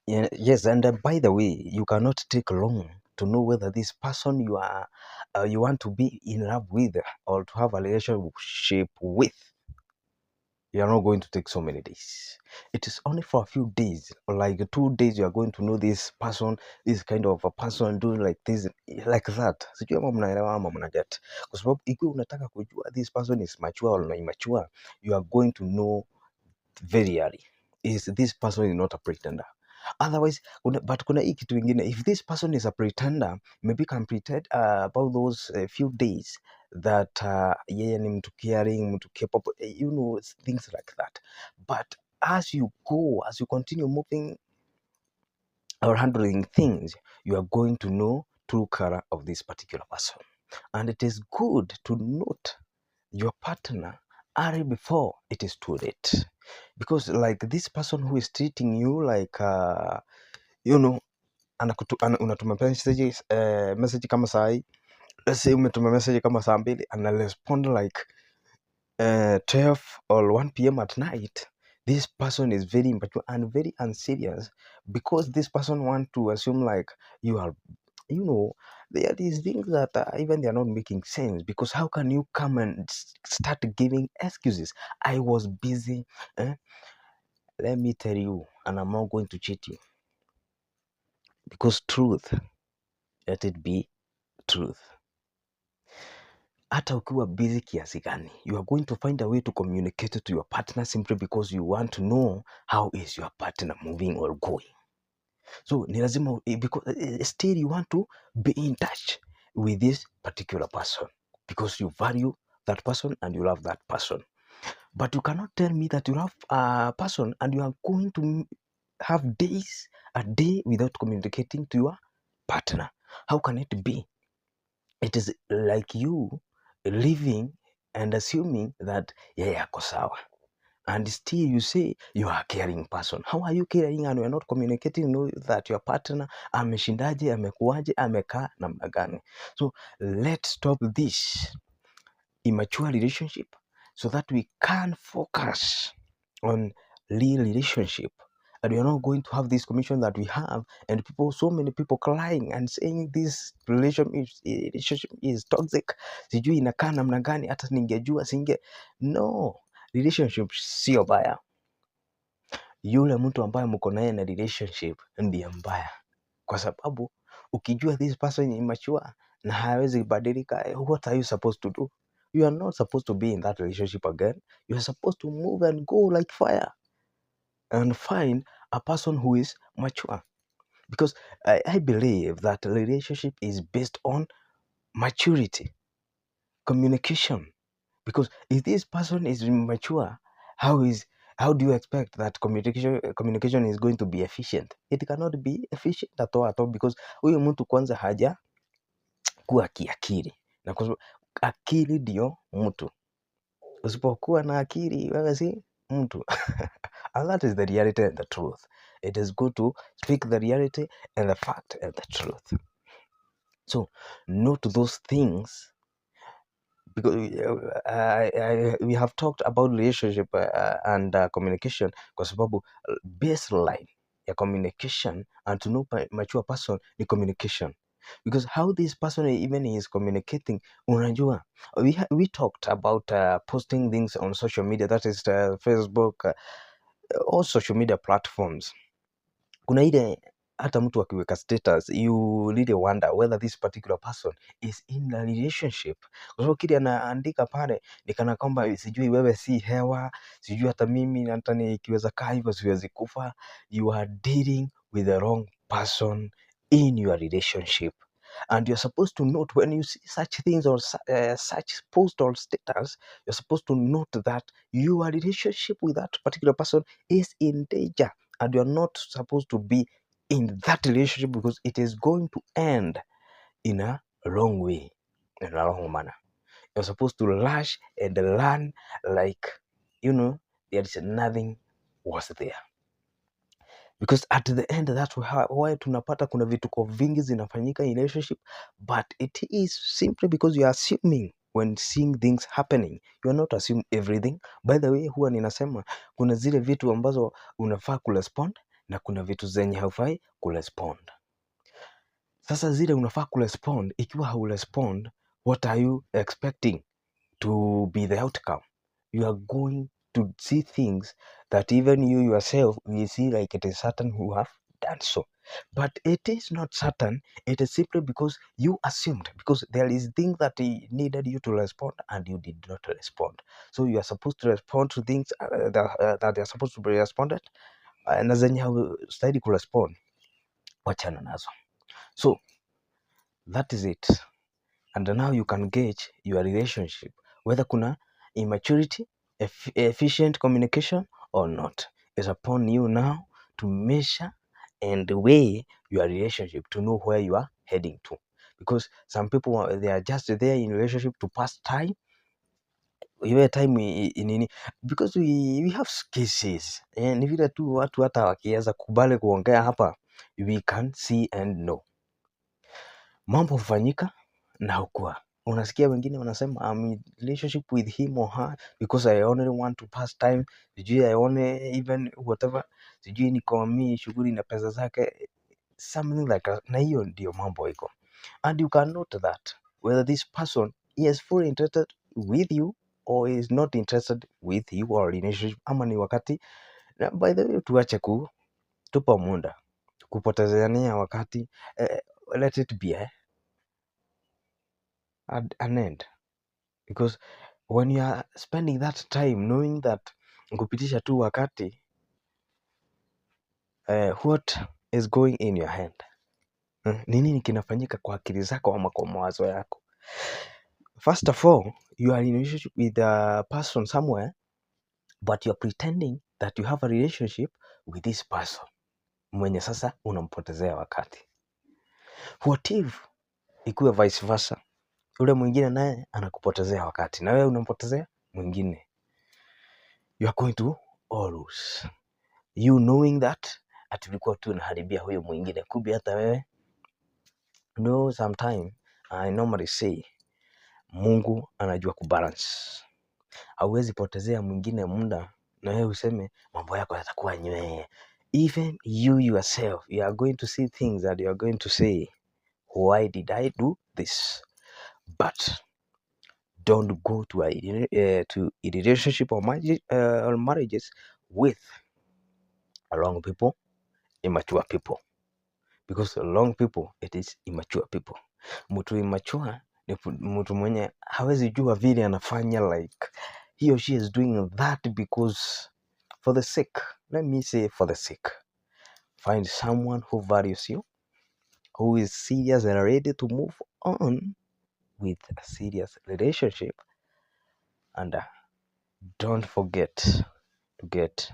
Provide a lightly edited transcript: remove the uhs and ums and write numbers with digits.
Yeah, yes, and by the way, you cannot take long to know whether this person you want to be in love with or to have a relationship with. You are not going to take so many days. It is only for a few days, or like 2 days, you are going to know this person, this kind of a person doing like this, like that. Sijui kama mnaelewa ama mnaget. Kwa sababu ikiwa unataka kujua this person is mature or not immature, you are going to know very early. Is this person is not a pretender. Otherwise, kuna hii kitu ingine, if this person is a pretender, maybe can pretend about those few days that yeye ni mtu caring, mtu capable, things like that. But as you continue moving or handling things, you are going to know true color of this particular person. And it is good to note your partner early before it is too late, because like this person who is treating you like unatuma message kama saa hii, let's say umetuma message kama saa 2 ana respond like 12 or 1 p.m. at night. This person is very immature and very unserious, because this person want to assume like you are, there are these things that even they are not making sense, because how can you come and start giving excuses? I was busy. Let me tell you, and I'm not going to cheat you, because truth, let it be truth. Hata ukiwa busy kiasi gani, you are going to find a way to communicate to your partner, simply because you want to know how is your partner moving or going. So ni lazima, because still you want to be in touch with this particular person, because you value that person and you love that person. But you cannot tell me that you love a person and you are going to have a day without communicating to your partner. How can it be? It is like you living and assuming that yeye ako sawa, and still you say you are a caring person. How are you caring and you are not communicating, know that your partner ameshindaje, amekuaje, amekaa namna gani? So let's stop this immature relationship so that we can focus on real relationship, and we are not going to have this commission that we have, and so many people crying and saying this relationship is toxic, sijui inakaa namna gani, hata ningejua no, relationship sio baya. Yule mtu ambaye mko naye na relationship ndiye mbaya, kwa sababu ukijua this person is immature na hawezi badilika, what are you supposed to do? You are not supposed to be in that relationship again. You are supposed to move and go like fire and find a person who is mature, because I believe that a relationship is based on maturity, communication. Because if this person is mature, how do you expect that communication is going to be efficient? It cannot be efficient at all, because huyu mtu kwanza haja kuwa kiakili, na kwa sababu akili ndio mtu. Usipokuwa na akili wewe si mtu. And that is the reality and the truth. It is good to speak the reality and the fact and the truth. So note those things, because we have talked about relationship and communication, kwa sababu baseline ya communication and to know mature person ni communication, because how this person even is communicating, unajua, we talked about posting things on social media, that is Facebook, all social media platforms. Kuna ile hata mtu akiweka status, you really wonder whether this particular person is in a relationship, kwa sababu kile anaandika pale ni kana kwamba sijui wewe si hewa, sijui hata mimi hata nikiweza kaa hivyo siwezi kufa. You are dealing with the wrong person in your relationship, and you're supposed to note when you see such things or such post or status, you're supposed to note that your relationship with that particular person is in danger, and you're not supposed to be in that relationship, because it is going to end in a wrong way, in a wrong manner. You're supposed to lash and learn like, there is nothing was there, because at the end that's why tunapata kuna vituko vingi zinafanyika in relationship, but it is simply because you are assuming when seeing things happening. You are not assuming everything. By the way, huwa ninasema kuna zile vitu ambazo unafaa kurespond na kuna vitu zenye haufai kurespond. Sasa zile unafaa kurespond, ikiwa haurespond, what are you expecting to be the outcome? You are going to see things that even you yourself will see like it is certain who have done so. But it is not certain. It is simply because you assumed, because there is things that he needed you to respond and you did not respond. So you are supposed to respond to things that are supposed to be responded, na zenye haustahili kurespond, wachana nazo. So that is it. And now you can gauge your relationship, whether kuna immaturity, efficient communication or not. It's upon you now to measure and weigh your relationship to know where you are heading to. Because some people, they are just there in relationship to pass time. Iwe time nini, because we have cases, ni vile tu watu hata wakiweza kubali kuongea hapa, we can see and know. Mambo hufanyika na hukua. Unasikia wengine wanasema I'm in relationship with him or her because I only want to pass time, sijui I only even whatever, sijui niko mimi shughuli na pesa zake, something like that. Na hiyo ndio mambo iko, and you can note that whether this person is fully interested with you or is not interested with you or relationship, ama ni wakati. Na by the way, tuache kutupa muda kupotezeania wakati, let it be an end, because when you are spending that time knowing that kupitisha tu wakati, what is going in your head, ni nini kinafanyika kwa akili zako ama kwa mawazo yako? First of all, you are in a relationship with a person somewhere, but you are pretending that you have a relationship with this person mwenye sasa unampotezea wakati. What if ikuwe vice versa, yule mwingine naye anakupotezea wakati na wewe unampotezea mwingine? You are going to always, you knowing that atulikuwa tu naharibia huyo mwingine, kumbe hata wewe no. Sometime I normally say Mungu anajua kubalance. Hauwezi potezea mwingine muda na wewe useme mambo yako yatakuwa nywee. Even you yourself, you are going to see things that you are going to say, why did I do this? But don't go to a relationship or marriages with wrong people, immature people, because wrong people, it is immature people. Mtu immature ni mtu mwenye hawezi jua vile anafanya, like he or she is doing that because for the sake, let me say for the sake. Find someone who values you, who is serious and ready to move on with a serious relationship, and don't forget to get